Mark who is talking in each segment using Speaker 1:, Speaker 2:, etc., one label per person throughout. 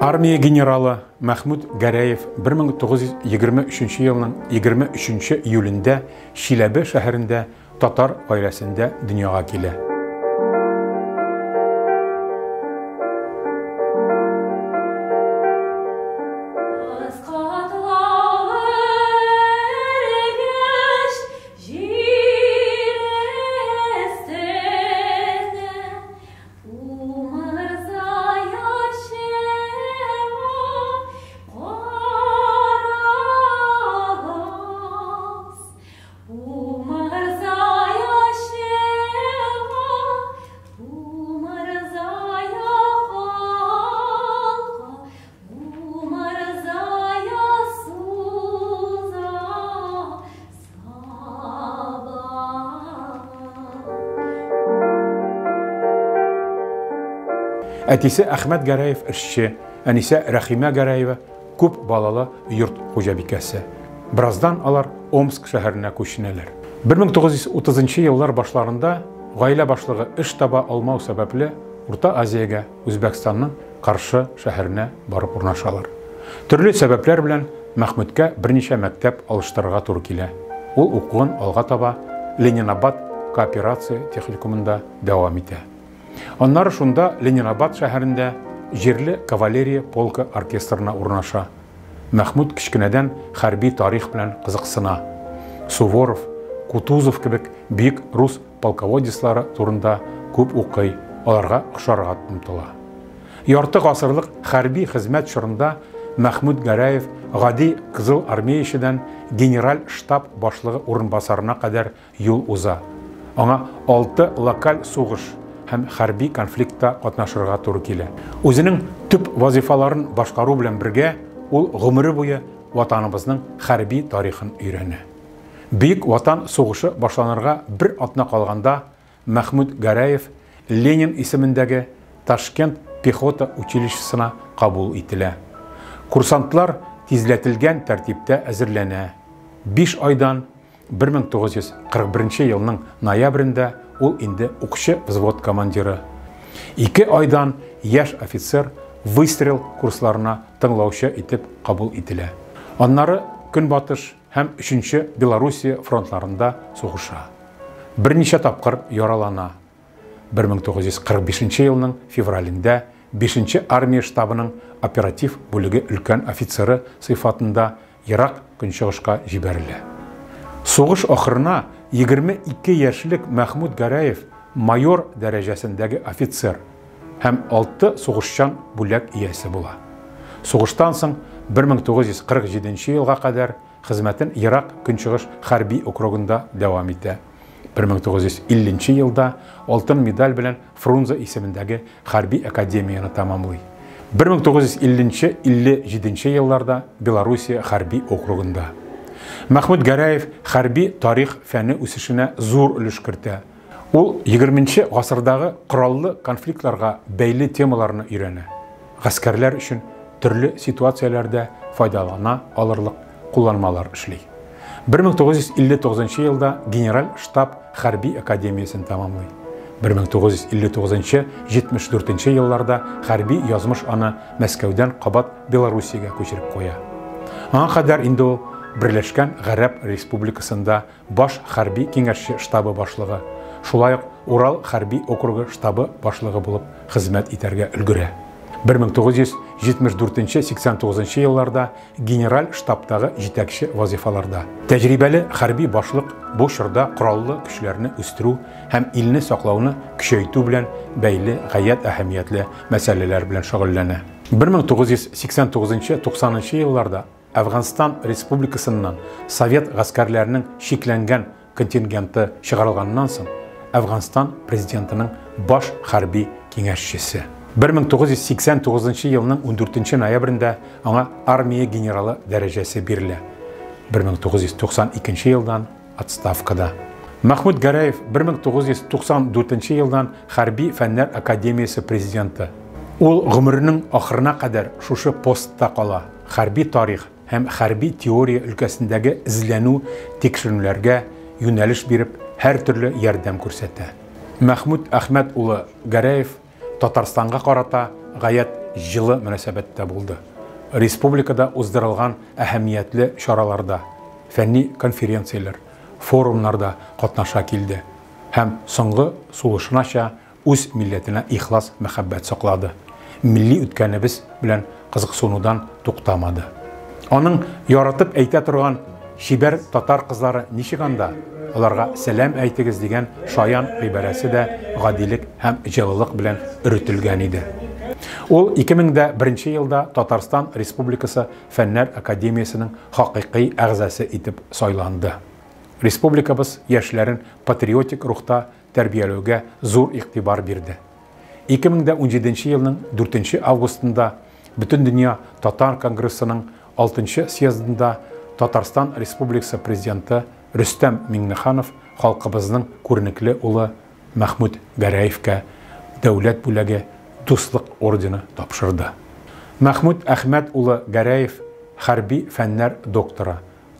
Speaker 1: Армия генералы Мәхмүт Гәрәев 1923 елның 23 июлендә Чиләбе шәһәрендә татар гаиләсендә дөньяга килә. Әтисе Әхмәт Гәрәев эшче, әнисе Рәхимә Гәрәева күп балалы йорт хуҗабикәсе. Бераздан алар Омск шәһәренә күченәләр. 1930 еллар башларында гаилә башлыгы эш таба алмау сәбәпле Урта Азиягә, Үзбәкстанның Каршы шәһәренә барып урнашалар. Төрле сәбәпләр белән Мәхмүткә берничә мәктәп алыштырырга туры килә. Ул укуын алга таба Ленинабад кооперация техникумында дәвам итә. Аннары шунда Ленинабад шәһәрендә җирле кавалерия полкы оркестрына урнаша. Мәхмүт кечкенәдән хәрби тарих белән кызыксына. Суворов, Кутузов кебек бөек рус полководецлары турында күп укый, аларга охшарга омтыла. Ярты гасырлык хәрби хезмәт чорында Мәхмүт Гәрәев гади кызыл армиячедән генераль штаб башлыгы урынбасарына кадәр юл уза. Аңа 6 локаль сугыш һәм хәрби конфликтта катнашырга туры килә. Үзенең төп вазифаларын башкару белән бергә ул гомере буе ватаныбызның хәрби тарихын өйрәнә. Бөек Ватан сугышы башланырга бер атна калганда Мәхмүт Гәрәев Ленин исемендәге Ташкент пехота училищесына кабул ителә. Курсантлар тизләтелгән тәртиптә әзерләнә. 5 айдан 1941 елның ноябрендә ул инде укчы взвод командиры. 2 айдан яшь офицер выстрел курсларына тыңлаучы итеп кабул ителә. Аннары Көнбатыш һәм 3-нче Белоруссия фронтларында сугыша. Берничә тапкыр яралана. 1945 елның февралендә 5-нче армия штабының оператив бүлеге өлкән офицеры сыйфатында Ерак Көнчыгышка җибәрелә. Сугыш ахырына 22 яшьлек Мәхмүт Гәрәев майор дәрәҗәсендәге офицер һәм 6 сугышчан бүләк иясе була. Сугыштан соң 1947 елга кадәр хезмәтен Ерак Көнчыгыш хәрби округында дәвам итә. 1950 елда алтын медаль белән Фрунзе исемендәге хәрби академияне тәмамлый. 1950-57 елларда Белоруссия хәрби округында. Мәхмүт Гәрәев хәрби тарих фәне үсешенә зур өлеш кертә. Ул 20 гасырдагы кораллы конфликтларга бәйле темаларны өйрәнә. Гаскәрләр өчен төрле ситуацияләрдә файдалана алырлык кулланмалар эшли. 1959 елда Генераль штаб хәрби академиясен тәмамлый. 1959-74 елларда хәрби язмыш аны Мәскәүдән кабат Белоруссиягә күчереп куя. Аңа кадәр инде ул Берләшкән Гарәп Республикасында баш хәрби киңәшче штабы башлыгы, шулай ук Урал хәрби округы штабы башлыгы булып хезмәт итәргә өлгерә. 1974-89 елларда генераль штабтагы җитәкче вазифаларда. Тәҗрибәле хәрби башлык бу чорда кораллы көчләрне үстерү һәм илне саклауны көчәйтү белән бәйле гаять әһәмиятле мәсьәләләр белән шөгыльләнә. 1989-90 елларда Әфганстан Республикасыннан совет гаскәрләренең чикләнгән контингенты чыгарылганнан соң Әфганстан президентының баш хәрби киңәшчесе. 1989 елның 14 ноябрендә аңа армия генералы дәрәҗәсе бирелә. 1992 елдан отставкада. Мәхмүт Гәрәев 1994 елдан Хәрби фәннәр академиясе президенты. Ул гомеренең ахырына кадәр шушы постта кала. Хәрби тарих һәм хәрби теория өлкәсендәге эзләнү тикшеренүләргә юнәлеш биреп, һәр төрле ярдәм күрсәтә. Мәхмүт Әхмәт улы Гәрәев Татарстанга карата гаять җылы мөнәсәбәттә булды. Республикада уздырылган әһәмиятле чараларда, фәнни конференцияләр, форумнарда катнаша килде һәм соңгы сулышынача үз милләтенә ихлас мәхәббәт саклады, милли үткәнебез белән кызыксынудан туктамады. Аның яратып әйтә торган «Чибәр татар кызлары ничек анда? Аларга сәлам әйтегез» дигән шаян гыйбарәсе дә гадилек һәм җылылык белән өретелгән иде. Ул 2001 елда Татарстан Республикасы Фәннәр академиясенең хакыйкый әгъзасы итеп сайланды. Республикабыз яшьләрен патриотик рухта тәрбияләүгә зур игътибар бирде. 2017 елның 4 августында Бөтендөнья татар конгрессының 6 съездында Татарстан Республикасы президенты Рөстәм Миңнеханов халкыбызның күренекле улы Мәхмүт Гәрәевкә дәүләт бүләге Дуслык ордены тапшырды. Мәхмүт Әхмәт улы Гәрәев хәрби фәннәр докторы,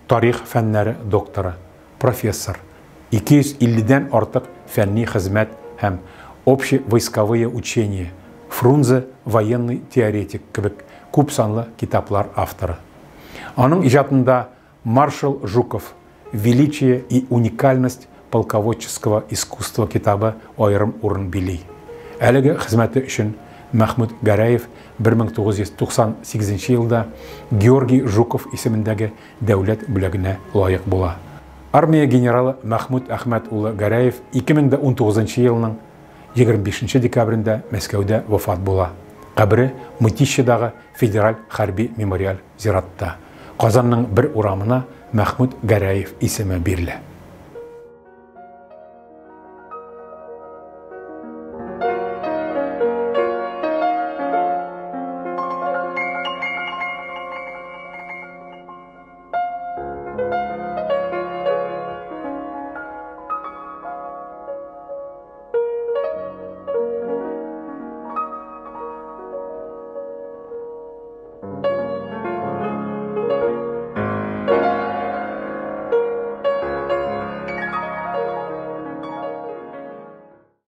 Speaker 1: тарих фәннәре докторы, профессор, 250-дән артык фәнни хезмәт һәм Общевойсковые учения, Фрунзе военный теоретик кебек күп санлы китаплар авторы. Аның иҗатында Маршал Жуков. Величие и уникальность полководческого искусства китабы аерым урын били. Әлеге хезмәте өчен Мәхмүт Гәрәев 1998 елда Георгий Жуков исемендәге дәүләт бүләгенә лаек була. Армия генералы Мәхмүт Әхмәт улы Гәрәев 2019 елның 25 декабрендә Мәскәүдә вафат була. Кабере Мытищедагы Федераль хәрби мемориаль зиратта. Казанның бер урамына Мәхмүт Гәрәев исеме бирелә.